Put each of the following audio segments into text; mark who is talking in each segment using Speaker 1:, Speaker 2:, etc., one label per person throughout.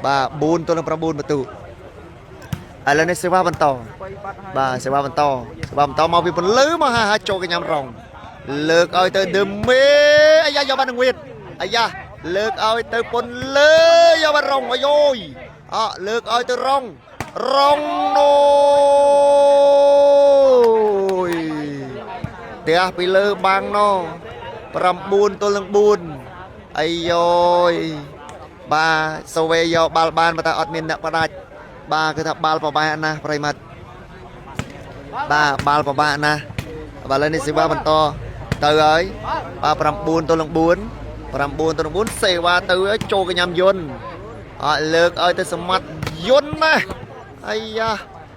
Speaker 1: បាទ4ទល់នឹង9បន្ទុកឥឡូវនេះសេវាបន្តបាទសេវាបន្តសេវាបន្តមកពីពន្លឺមកហាហាចូលកញ្ញាំរងលើកឲ្យទៅដឺមេអាយ៉ាយកបាននឹងវៀតអាយ៉ាលើកឲ្យទៅពន្លឺយកបានរងអាយយអលើកឲ្យទៅរងរងអូយផ្ទះពីលើបាំងណោ9ទល់នឹង4អាយយបាទសូវេយកបាល់បានប៉ុន្តែអត់មានអ្នកផ្ដាច់បាទគឺថាបាល់ប្របែកណាស់ប្រិមត្តបាទបាល់ប្របាក់ណាស់បាទឥឡូវនេះសេវាបន្តទៅហើយបាទ9ទល់នឹង4 9ទល់នឹង4សេវាទៅហើយចូលកញ្ញាំយន្តអត់លើកឲ្យទៅសមត្ថយន្តណាអាយ៉ា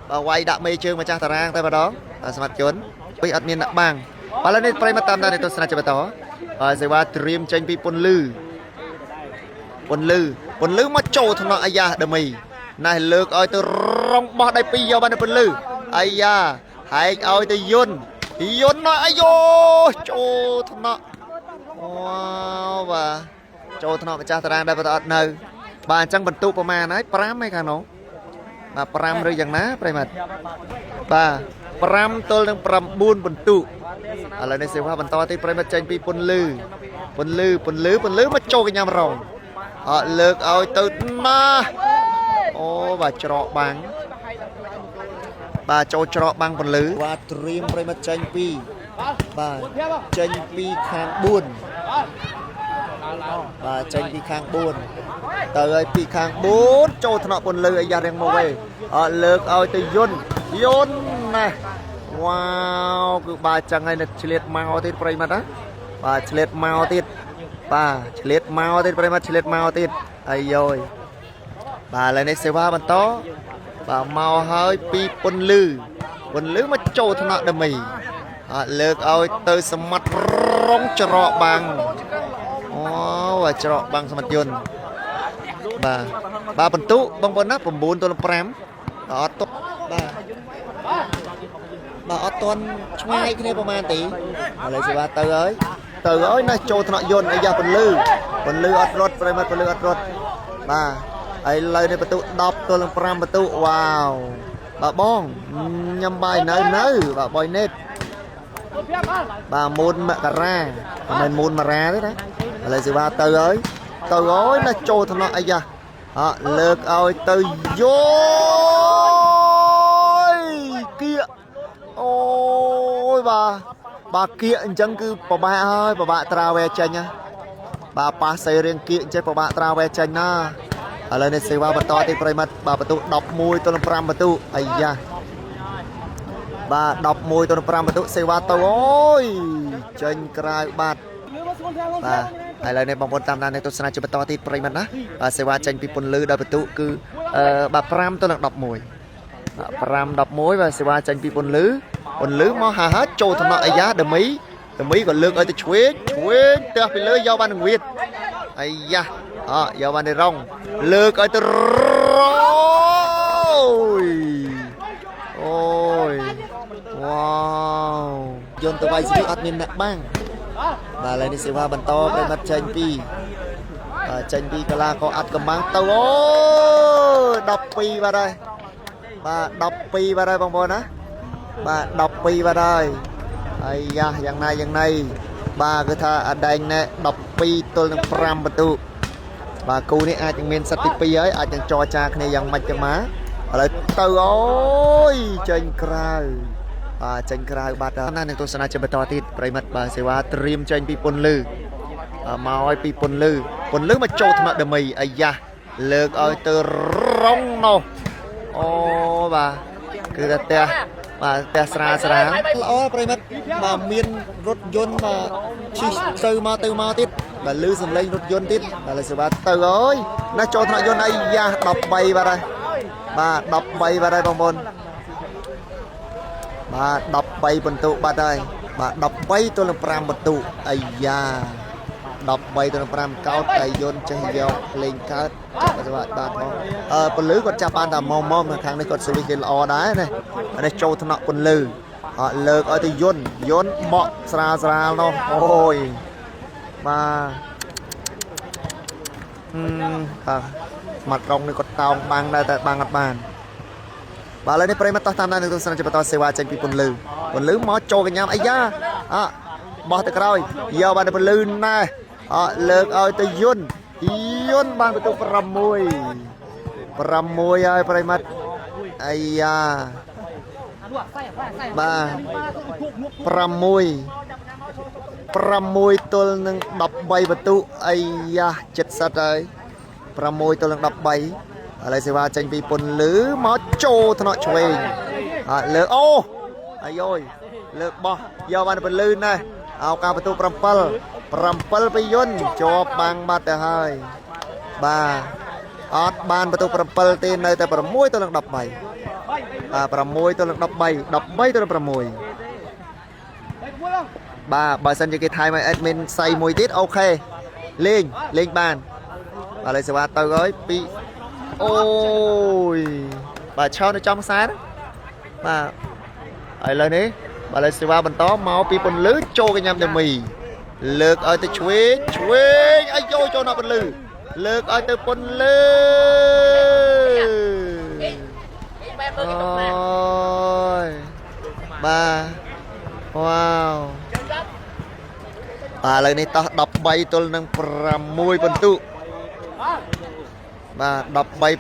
Speaker 1: បាទវាយដាក់មេជើងម្ចាស់តារាងតែម្ដងបាទសមត្ថយន្តពីអត់មានអ្នកបាំងបាទឥឡូវនេះប្រិមត្តតាមដានទស្សនាជាបន្តបាទសេវាត្រៀមចេញពីពន្លឺ ពន្លឺពន្លឺមកចូលថ្នាក់អាយ៉ាដមីណែលើកឲ្យទៅរងបោះដៃពីរយកបានទៅពន្លឺអាយ៉ាហែកឲ្យទៅយុនយុនមកអាយ៉ូចូលថ្នាក់វ៉ាវបាទចូលថ្នាក់ម្ចាស់តារាងដែរបើតអត់នៅបាទអញ្ចឹងបន្ទុកប្រមាណហើយ5ឯខាងនោះបាទ5ឬយ៉ាងណាប្រិមត្តបាទ5ទល់នឹង9បន្ទុកឥឡូវនេះសេវាបន្តទីប្រិមត្តចេញពីពន្លឺពន្លឺពន្លឺពន្លឺមកចូលកញ្ញាំរង អត់លើកឲ្យទៅណាអូបាទច្រកបាំងបាទចូលច្រកបាំងពន្លឺបាទត្រៀមប្រិមត្តចេញពីបាទចេញពីខាង4បាទចេញពីខាង4ទៅឲ្យពីខាង4ចូលថ្នាក់ពន្លឺអាយ៉ារៀងមកវិញអត់លើកឲ្យទៅយុនយុនណាវ៉ាវគឺបាទចឹងហើយនៅឆ្លៀតមកទៀតប្រិមត្តណាបាទឆ្លៀតមកទៀត បាទឆ្លៀតមកទៀតប្រិមត្តឆ្លៀតមកទៀតអាយយបាទឥឡូវនេះសេវាបន្តបាទមកហើយពីពន្លឺពន្លឺមកចូលថ្នាក់ដមីអត់លើកឲ្យទៅសមត្ថរងច្រកបាំងអូបាទច្រកបាំងសមត្ថយន្តបាទបាទបន្ទុបងប្អូនណា9ទល់5អត់ទុកបាទបាទអត់តន់ឆ្ងាយគ្នាប្រហែលទេឥឡូវសេវាទៅហើយទៅហើយណាចូលថ្នាក់យន្តអាយ៉ាពន្លឺពន្លឺអត់រត់ប្រិមត្តពន្លឺអត់រត់បាទឥឡូវនេះបន្ទុ10ទល់នឹង5បន្ទុវ៉ាវបាទបងញ៉ាំបាយនៅនៅបាទបយណេតបាទមូនមករាមិនមែនមូនមារាទេណាឥឡូវសេវាទៅហើយទៅហើយណាចូលថ្នាក់អាយ៉ាអលើកឲ្យទៅយោយគៀកអូយបាទបាទគៀកអញ្ចឹងគឺពិបាកហើយពិបាកត្រាវែចេញណាបាទប៉ះសេរៀងគៀកអញ្ចឹងពិបាកត្រាវែចេញណាឥឡូវនេះសេវាបន្តទីប្រិមត្តបាទបន្ទុ11ទល់នឹង5បន្ទុអាយ៉ាបាទ11ទល់នឹង5បន្ទុសេវាទៅអូយចេញក្រៅបាទបាទឥឡូវនេះបងប្អូនតាមដាននៅទស្សនាជាបន្តទៀតប្រិមត្តណាបាទសេវាចេញពីពន្លឺដល់បន្ទុគឺអឺបាទ5ទល់នឹង11បាទ5 11បាទសេវាចេញពីពន្លឺពន្លឺមកហាហាចូលថ្នាក់អាយ៉ាដមីដមីក៏លើកឲ្យទៅឆ្វេងឆ្វេងផ្ទះពីលើយកបាននឹងវៀតអាយ៉ាអយកបានទៅរងលើកឲ្យទៅរយអូយវ៉ាវយន្តទៅវាយស្វីអត់មានអ្នកបាំងបាទឥឡូវនេះសេវាបន្តប្រិមត្តចេញពីបាទចេញពីកលាករអាត់កំបាំងទៅអូ12បាទហើយបាទ12បាទហើយបងប្អូនណាបាទ12បាទហើយអាយ៉ាយ៉ាងណាយ៉ាងណីបាទគឺថាអដែងណែ12ទល់នឹង5បន្ទុបាទគូនេះអាចនឹងមានសិទ្ធិទី2ហើយអាចនឹងចរចាគ្នាយ៉ាងម៉េចចឹងមកឥឡូវទៅអូយចេញក្រៅបាទចេញក្រៅបាត់ហើយណានឹងទស្សនាជាបន្តទៀតប្រិមត្តបាទសេវាត្រៀមចេញពីពន្លឺមកឲ្យពីពន្លឺពន្លឺមកចូលថ្នាក់ដមីអាយ៉ាលើកឲ្យទៅរងនោះអូបាទគឺថាផ្ទះបាទផ្ទះស្រាលស្រាលល្អប្រិមត្តបាទមានរថយន្តបាទជិះទៅមកទៅមកទៀតបាទលឺសំឡេងរថយន្តទៀតបាទលើសេវាទៅអើយណាចូលថ្នាក់យន្តអាយ៉ា13បាទហើយបាទ13បាទហើយបងប្អូនបាទ13បន្ទុបាត់ហើយបាទ13ទល់នឹង5បន្ទុអាយ៉ា13ទល់នឹង5កោតតែយន្តចេះយកលេងកើតចាប់បាទបាទផងអឺពលឺគាត់ចាប់បានតែមុំមុំនៅខាងនេះគាត់សវិសគេល្អដែរណានេះចូលថ្នាក់ពលឺអត់លើកឲ្យទៅយន្តយន្តបក់ស្រាលស្រាលនោះអូយបាទបាទ ស្មាត់រងនេះគាត់តោងបាំងដែរតែបាំងអត់បានបាទឥឡូវនេះប្រិយមិត្តតោះតាមដាននឹងទស្សនាជាបន្តសេវាចេញពីពន្លឺពន្លឺមកចូលកញ្ញាំអាយ៉ាអបោះទៅក្រោយយកបានទៅពន្លឺណែអលើកឲ្យទៅយុនយុនបានបន្ទុក6 6ហើយប្រិយមិត្តអាយ៉ាបាទ6 6ទល់នឹង13បន្ទុកអាយ៉ា70ហើយ6ទល់នឹង13ឥឡូវសេវាចេញពីពន្លឺមកចូលថ្នាក់ឆ្វេងអើលើកអូអាយយលើកបោះយកបានពន្លឺណាស់អោការបន្ទុក7 7ពីយុនជាប់បាំងបាត់ទៅហើយបាទអត់បានបន្ទុក7ទេនៅតែ6ទល់នឹង13បាទ6ទល់នឹង13 13ទល់នឹង6បាទបើសិនជាគេថែមឲ្យ admin សៃមួយទៀត OK លេងលេងបានបាទលេងសេវាទៅហើយពីអូយបាទឆោនៅចំខ្សែហ្នឹងបាទឥឡូវនេះបាទលេងសេវាបន្តមកពីពន្លឺចូលកញ្ញាំដេមីលើកឲ្យទៅឆ្វេងឆ្វេងអាយចូលដល់ពន្លឺលើកឲ្យទៅពន្លឺអូយបាទវ៉ាវបាទឥឡូវនេះតោះ13ទល់នឹង6ពិន្ទុបាទ13 6បាទឥ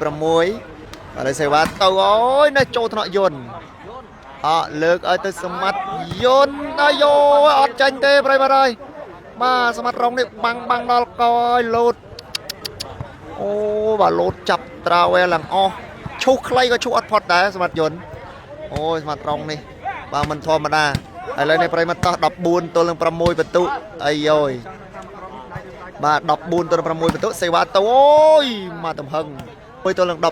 Speaker 1: ឡូវសេវាទៅអូយនៅចូលថ្នាក់យន្តអលើកឲ្យទៅសមត្ថយន្តអាយអត់ចាញ់ទេប្រិយមិត្តហើយបាទសមត្ថរងនេះបាំងបាំងដល់កឲ្យលោតអូបាទលោតចាប់ត្រាវែលឡើងអស់ឈូសខ្លីក៏ឈូសអត់ផុតដែរសមត្ថយន្តអូយសមត្ថរងនេះបាទមិនធម្មតាឥឡូវនេះប្រិយមិត្តតោះ14ទល់នឹង6បន្ទុអាយយបាទ14ទល់នឹង6បន្ទុសេវាទៅអូយមកទំហឹង1ទល់នឹង14 6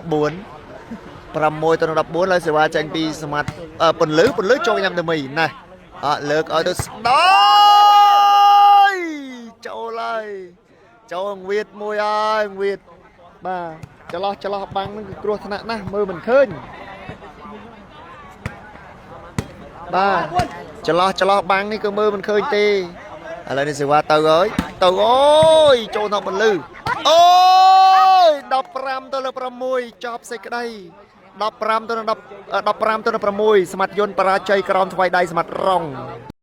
Speaker 1: ទល់នឹង14ឡើយសេវាចេញពីសមត្ថពន្លឺពន្លឺចូលញ៉ាំទៅមីណែអលើកឲ្យទៅស្ដាយចូលហើយចូលងវៀតមួយហើយងវៀតបាទចន្លោះចន្លោះបាំងហ្នឹងគឺគ្រោះថ្នាក់ណាស់មើលមិនឃើញបាទចន្លោះចន្លោះបាំងនេះគឺមើលមិនឃើញទេឥឡូវនេះសេវាទៅហើយទៅអូយចូលដល់ពន្លឺអូយ15ទៅលើ6ចប់សេចក្តី15ទៅនឹង10 15ទៅនឹង6ស្មាត់យន្តបរាជ័យក្រោមថ្វាយដៃស្មាត់រង